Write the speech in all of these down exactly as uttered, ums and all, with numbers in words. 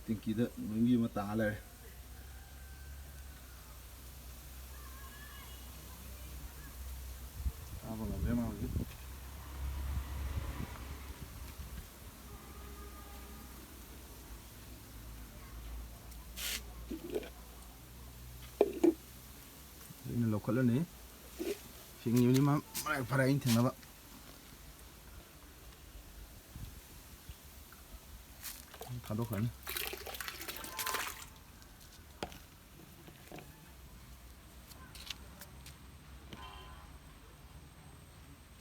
ꯇꯦꯡꯀꯤꯗ ꯅꯨꯡꯒꯤ ꯑꯃ ꯇꯥ ꯂꯩꯔꯦ꯫ ꯀꯥꯕ ꯉꯝꯗ꯭ꯔꯦ ꯃꯥ ꯍꯧꯖꯤꯛ꯫ ꯑꯩꯅ ꯂꯧꯈꯠꯂꯅꯤ꯫ ꯁꯤꯡꯉꯤꯕꯅꯤ ꯃꯥ ꯃꯔꯥꯏ ꯐꯔꯦ ꯑꯩꯅ ꯊꯦꯡꯅꯕ꯫ ꯊꯥꯗꯣꯛꯈ꯭ꯔꯅꯤ꯫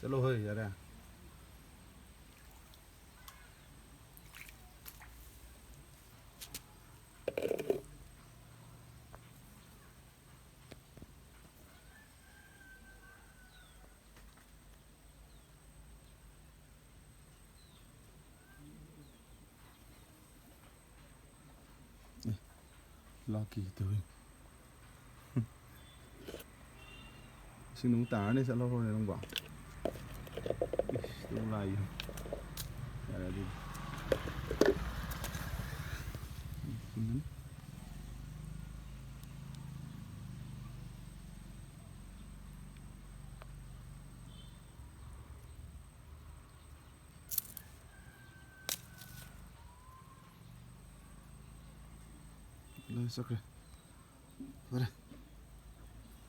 ꯆꯠꯂꯣ ꯍꯣꯏ, ꯌꯥꯔꯦ꯫ ꯑꯦ, ꯂꯥꯛꯀꯦ ꯇꯧꯏ꯫ ꯏꯁꯤꯡ ꯅꯨꯡ ꯇꯥꯔꯅꯤ, ꯆꯠꯍꯧꯔꯣꯅꯦ ꯅꯪꯕꯣ꯫ ꯏꯁ, ꯅꯪ ꯂꯥꯛꯏ꯫ ꯌꯥꯔꯦ ꯑꯗꯨꯗꯤ꯫ ꯎꯝ꯫ ꯂꯣꯏ ꯆꯠꯈ꯭ꯔꯦ꯫ ꯐꯔꯦ꯫